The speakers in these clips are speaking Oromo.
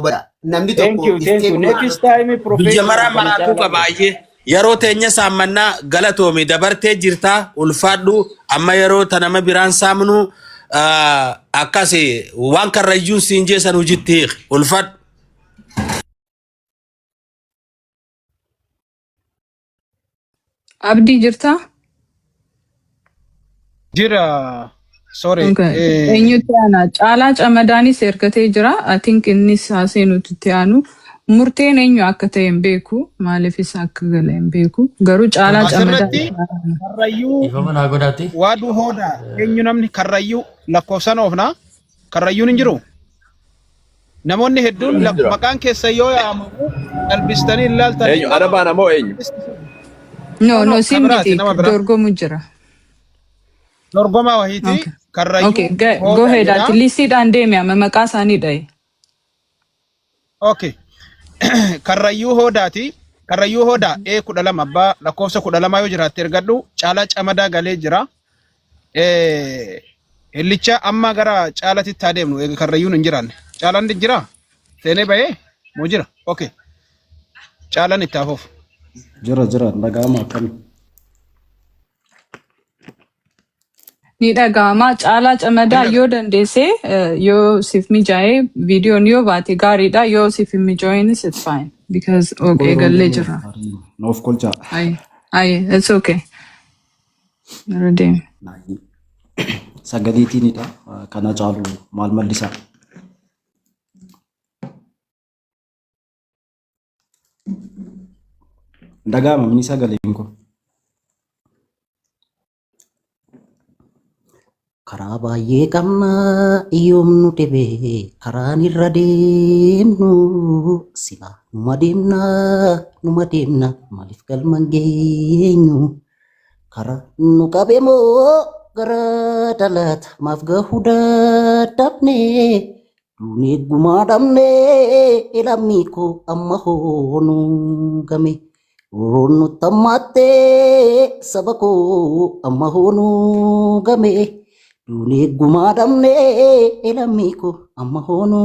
Hubadhaa. Namni Thank tokko you, thank you. step Next time Biyya professional maraa kana maraatuu caalaa qaba ayyee. Yeroo teenya saammannaa galatoomi dabartee jirtaa ulfaadhu amma yeroo ta nama biraan saamnu akkas waan karrayyuun siin jeessan hojiitti hiiki ulfaadhu. Abdii jirtaa? Jira. Sorry. Okay. Eenyutti aana? Caalaa Camadaanis ergatee jira. I think innis haaseenutu itti aanu. Murteen eenyu akka ta'e hin beeku. Maaliif isa akka gale hin beeku. Garuu Caalaa Camadaa Asirratti Karrayyuu Dhiifama naa godhaati. Waaduu Hoodaa eenyu namni Karrayyuu lakkoofsaan oofnaa? Karrayyuun hin jiru? Namoonni hedduun Jira. maqaan keessan yoo yaamamu qalbistanii hin laaltanii. Eenyu ana baana moo eenyu? No, No, no, si ka biraati, miti. nama biraa. Dorgomu jira. Dorgomaa wahiiti. Okay. Karrayyuu Okay, go Hoodaa ahead. jedha. Ati listiidhaan deemi amma maqaa isaanii dha'i. Okay. Karrayyuu Hoodaati. Karrayyuu Hoodaa E 12 abbaa lakkoofsa 12 yoo jiraatte ergadhu. Caalaa Camadaa galee jira. Hillicha amma gara Caalatitti haa deemnu eega Karrayyuun hin jiraanne. Caalaan ni jiraa? Seenee bahee moo jira? Okay. Caalaan itti hafuuf. Jira jira dhaga'ama akkami. Ni dhaga'ama. Caalaa Camadaa yoo dandeesse yoo siif mijaa'e viidiyoon yoo baate gaariidha. Yoo siif hin mijaa'inis it's fine because Rakkoo yeroo eegallee hin jirra. Noof kolchaa. Ayi, ayi, it's okay. Irra deemi. Sagaleetiinidha. Kana caalu maal mallisaa? Dhaga'ama mini sagaleen kun. Karaa baay'ee qabna yoom nu dhibe karaan irra deemnu sila numa deemna numa deemna maaliif galma hin geenyu karaa nu qabe moo gara dalaata maaf gahuu dadhabne duunee gumaa dhabne lammii koo amma hoonu game roon nutti hammaatte saba koo amma hoonu game duunee gumaa dhabne lammii koo amma hoonu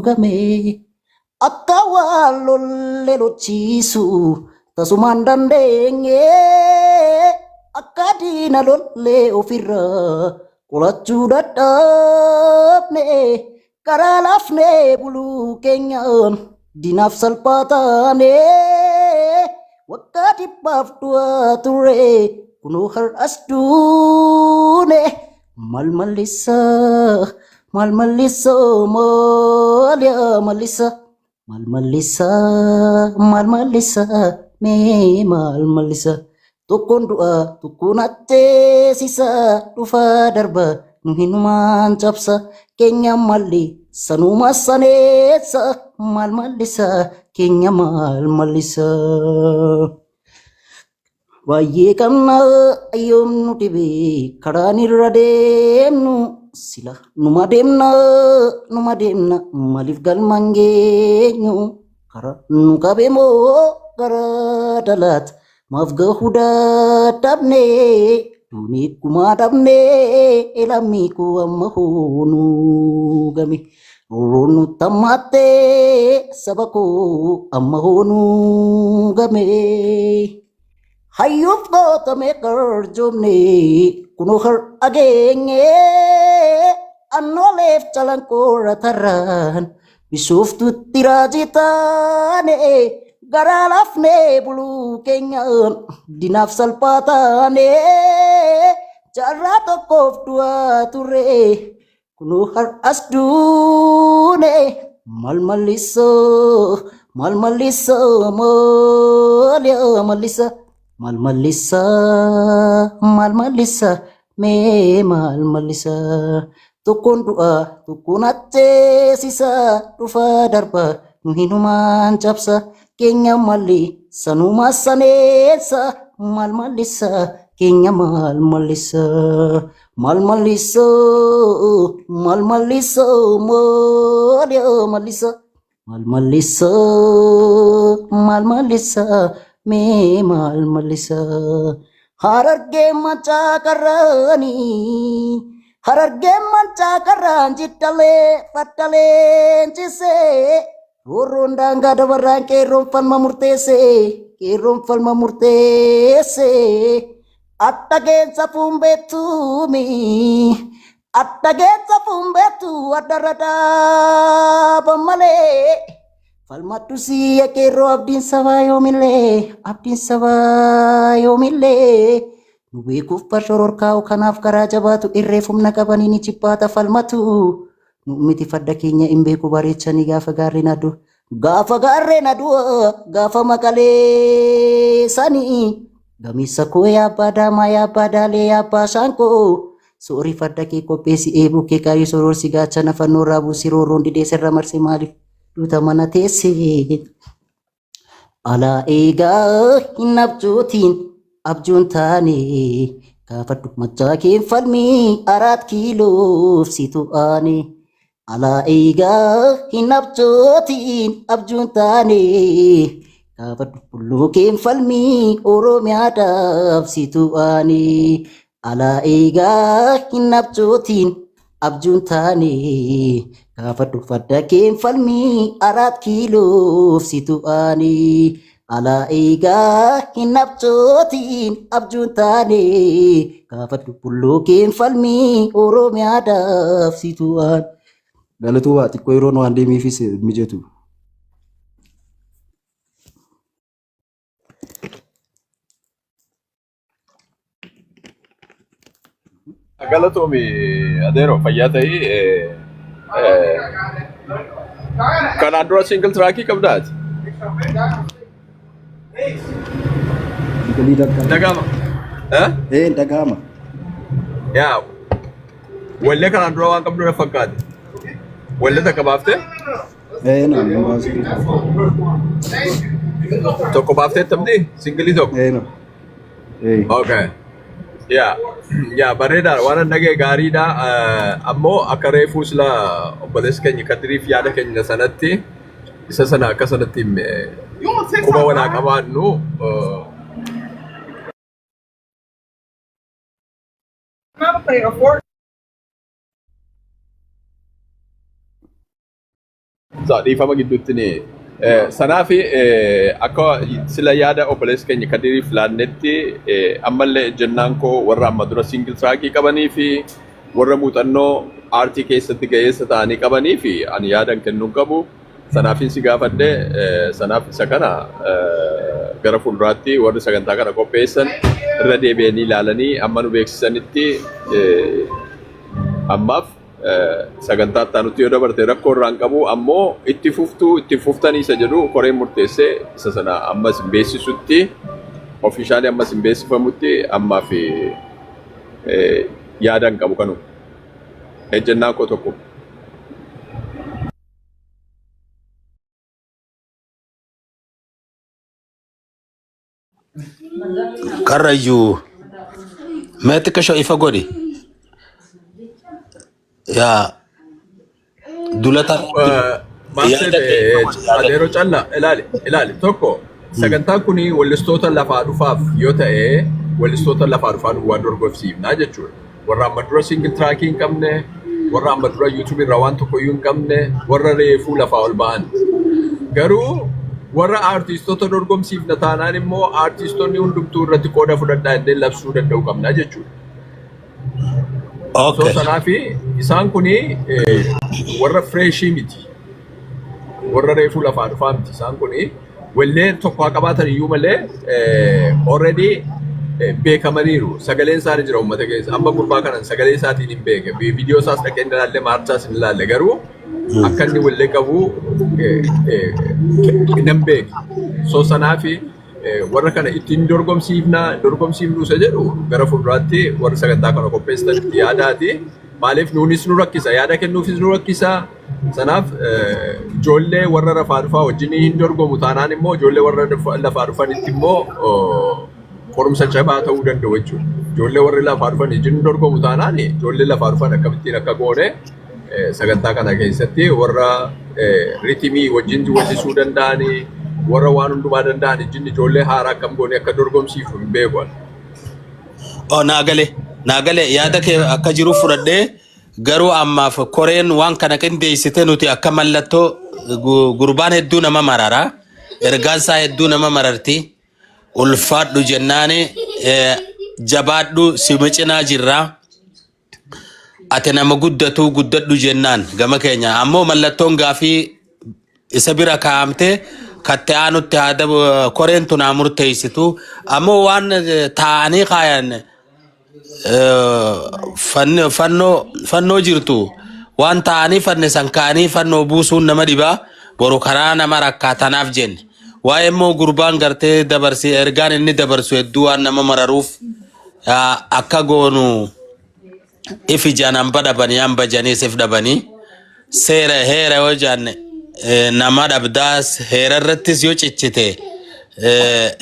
game akka waan lolle lochiisu tasumaan dandeenye akka diina lollee ofirraa qolachuu dadhabne karaa laafnee buluu keenyaan diinaaf salphaa taane waggaa dhibbaaf du'aa turre kunoo har'as duune maal mallisa maal mallisa maal yaa mallisa Maal mallisa maal mallisa mee maal mallisa tokkoon du'a tokkoon ajjeesisa dhufa darba nu hinumaan cabsa keenya malli sanuma saneessa maal mallisa keenya maal mallisa. Baay'ee qabna yoom nu dhibe karaan irra deemnu sila numa deemna numa deemna maaliif galma hin geenyu karaa nu qabe moo gara dalaat maaf gahuu dadhabne duunee gumaa dhabne lammii koo amma hoonuu game roon nu tammaatte saba koo amma hoonuu game. Hayyuuf gootame qarjoomne kunoo har'a geenye annooleef calanqoorra tarraan bishooftutti raajii taane garaa laafnee buluu keenyaan dinaaf salphaa taane jaarraa tokkoof du'aa turre Kunoo har'as duune maal mallisa maal mallisa maal yaa mallisa maal mallisa maal mallisa mee maal mallisa tokkoon du'a tokkoon ajjeesisa dhufa darba nu hinumaan cabsa keenya malli sanuma saneessa maal mallisa keenya maal mallisa Maal mallisa maal mallisa maal yaa mallisa maal mallisa maal mallisa mee maal mallisa harargee macaa qarraanii harargee macaa qarraan jiddalee faddalee cisee Roorroon daangaa dabarraan qeerroon falma murteesse qeerroon falma murteesse. Adda keessa fuunbeettuumi adda keessa fuunbeettu addarra dhaaban malee. Falmadhu siya qeerroo abdiin sabaa yoomillee abdiin sabaa yoomillee. Nu beekuuf barshororkaa'u kanaaf karaa jabaatu irreef humna qabanii ni jibbaata falmatu. Nu miti fadda keenya hin beeku bareechanii gaafa gaarreen aduu. Gaafa gaarreen aduu gaafa maqalee sanii. Gameessa koo yaabbaa daamaa yaabbaa daalee yaabbaa shaankoo. Soorii farda kee qopheessi eeboo kee kaayee soroorsi gaachana fannoo irraa buusi roorroon didee sirra marse maaliif duuta mana teesse. Alaa eegaa hin abjootiin abjuun taane gaafadhu machaa kee falmii araat kiiloof situ aane. Alaa eegaa hin abjootiin abjuun taane gaafadhu bulluu kee falmii Oromiyaadhaaf situ aane. Alaa eegaa hin abjootiin abjuun taane gaafadhu farda kee falmii araat kiiloof situ aane. Alaa eegaa hin abjootiin abjuun taane gaafadhu bulluu kee falmii Oromiyaadhaaf situ aane. Galatuu waa xiqqoo yeroon waan deemeefis mijatu. Galatoomi adeero fayyaa ta'ii kanaan dura single trackii qabdaati. Galii dhaga'ama. Dhaga'ama. Eh? Ee dhaga'ama. Yaa wallee kanaan dura waan qabdu na fakkaate. Wallee takka baaftee Ee na hin baasii. Tokko baaftee tabdi singilii tokko. Ee na. Ee. Okay. Yaa yaa bareedaadha waan an dhagaye gaariidha. Ammoo akka reefuu sila obboleessi keenya Kadiriif yaada keenya sanatti isa sana akka sanatti quba walaa qabaannu Dhiifama gidduutti ni sanaa fi akka sila yaada obboleessa keenya Kadiriif laannetti ammallee ejjennaan koo warra amma dura single trackii qabanii fi warra muuxannoo aartii keessatti ga'eessa ta'anii qabanii fi ani yaadan kennuu qabu. Sanaafin si gaafadhe sanaaf isa kana gara fuulduraatti warri sagantaa kana qopheessan irra deebi'anii ilaalanii amma nu beeksisanitti ammaaf sagantaa itti aanutti yoo dabarte rakkoo irraa hin qabu ammoo itti fuftuu itti fuftanii isa jedhu koreen murteessee isa sana ammas hin beeksisutti officially ammas hin beeksifamutti ammaaf yaada hin qabu kanuma. Ejjennaa koo tokko. Karrayyuu mee xiqqisho ifa godhi. Yaa dulata Maal yaada kee ifa godhi yaada adeeroo calla ilaali ilaali tokko sagantaan kun wallistoota lafaa dhufaaf yoo ta'e wallistoota lafaa dhufaa duwwaa dorgomsiifnaa jechuudha. Warra amma dura single trackii hin qabne, warra amma dura YouTube irraa waan tokko iyyuu hin qabne, warra reefuu lafaa ol ba'an. Garuu warra aartistoota dorgomsiifna taanaan immoo aartistoonni hundumtuu irratti qooda fudhadhaa illee labsuu danda'u qabna jechuudha. So sanaafi isaan kuni warra freshii miti. Warra reefuu lafaa dhufaa miti. Isaan kuni wallee tokko haa qabaatan iyyuu malee already beekamaniiru. Sagaleen isaanii jira uummata keessa. Amma gurbaa kanan sagalee isaatiin hin beeke. Viidiyoo isaas dhaqee hin ilaalle, maarchaas hin ilaalle garuu akka inni wallee qabu nan beeke. So sanaafi warra kana ittiin dorgomsiifna dorgomsiifnu isa jedhu gara fuulduraatti warri sagantaa kana qopheessitan itti yaadaati. Maaliif nuunis nu rakkisa yaada kennuufis nu rakkisa. Sanaaf ijoollee warra lafaa dhufaa wajjin hin dorgomu taanaan immoo ijoollee warra lafaa dhufanitti immoo qorumsa jabaa ta'uu danda'u jechuudha. Ijoollee warri lafaa dhufan wajjin hin dorgomu taanaan ijoollee lafaa dhufan akkamittiin akka goone sagantaa kana keessatti warra rhythmii wajjin wallisuu danda'anii warra waan hundumaa danda'an wajjin ijoollee haaraa akkam goone akka dorgomsiifnu hin beeku. Oh, naa gale yaada kee akka jiru fudhadhee Garuu ammaaf koreen waan kana qindeessite nuti akka mallattoo gurbaan hedduu nama marara. Ergaan isaa hedduu nama mararti. Ulfaadhu jennaani, jabaadhu, si cinaa jirra. Ati nama guddatu, guddadhu jennaan gama keenya. Ammoo mallattoon gaafii isa bira kaa'amte katte aanutti haa koreen tun haa murteessitu. Ammoo waan taa'anii kaayan fannoo jirtu waan ta'anii fannisan ka'anii fannoo buusuun nama dhibaa, boru karaa nama rakkaatanaaf jenne. Waa'ee immoo gurbaan gartee dabarsi, ergaan inni dabarsu hedduu waan nama mararuuf, akka goonu if ijaan hamba dhabanii, hamba janiis if dhabanii, seera heera yoo jaanne nama dhabdaas, heera irrattis yoo cichite,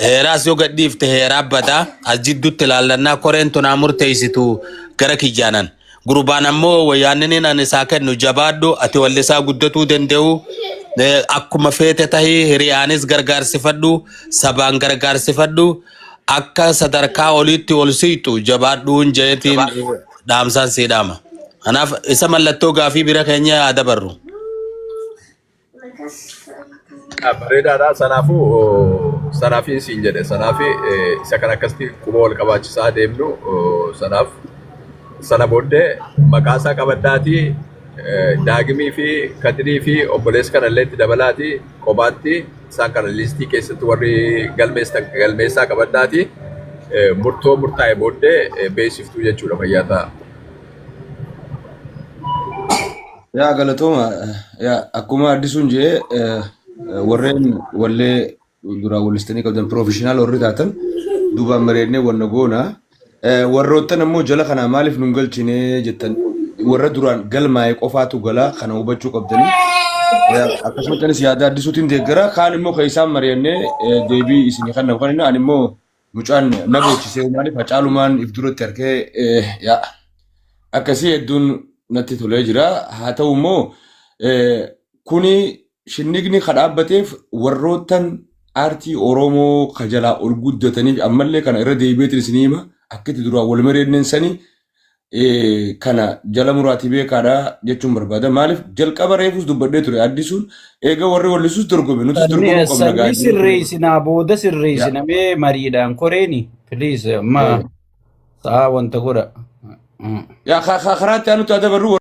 heeraas yoo gadhiifte heeraa badaa. As jidduutti ilaallannaa, koreen tunaa murteessitu gara kiyyaanan. Gurbaan ammoo wayyaanniniin ani isaa kennu, jabaadhu, ati wallisaa guddatuu danda'u, akkuma feete tahii, hiriyaanis gargaarsifadhu, sabaan gargaarsifadhu, akka sadarkaa oliitti ol siqxu jabaadhuun jeetiin dhaamsaan sii dhaama. Kanaaf isa mallattoo gaafii bira keenya haa dabarru. Bareedaadha. Sanaafuu sanaafiin siin jedhe. Sanaafi isa kan akkasitti quba wal qabaachisaa deemnu. Sanaaf sana booddee maqaa isaa qabadhaatii, Daagimii fi Kadirii fi obboleessa kanallee itti dabalaatii, kophaatti isaan kana liistii keessatti warri galmeessan galmeessaa qabadhaatii, murtoo murtaa'e booddee beeksiftuu jechuudha, fayyaa ta'a. Yaa galatooma, yaa akkuma Addisuun jee, warreen wallee duraan wallistanii qabdan, professional warri taatan, duubaan mareennee wanna goona. Warroottan ammoo jala kanaa maaliif nun galchine jettan, warra duraan galmaa'e qofaatu gala, kana hubachuu qabdanii. Akkasumatti anis yaada Addisuutiin deeggara, kaan immoo kan isaan mari'annee deebii isinii kan kan ani immoo mucaan na boochisee, maaliif Hacaalumaan if duratti harkee yaa akkasii hedduun natti tolee jira. Haa ta'u immoo kuni shinnigni ka dhaabbateef warroottan aartii Oromoo ka jalaa ol guddataniif, ammallee kana irra deebi'eetiin isinii hima, akka itti duraan wal mareenneen sanii kana jala muraatii beekaadha jechuun barbaada. Maaliif jalqaba reefus dubbadhee ture, Addisuun eega warri wallisuus dorgome, nutis Sanni dorgomuu qabna. Sanni Gaadii. sirreessinaa booda sirreessinamee mariidhaan koreeni. Please, amma sa'a wanta godha. Yaa karaa itti aanutti haa dabarru.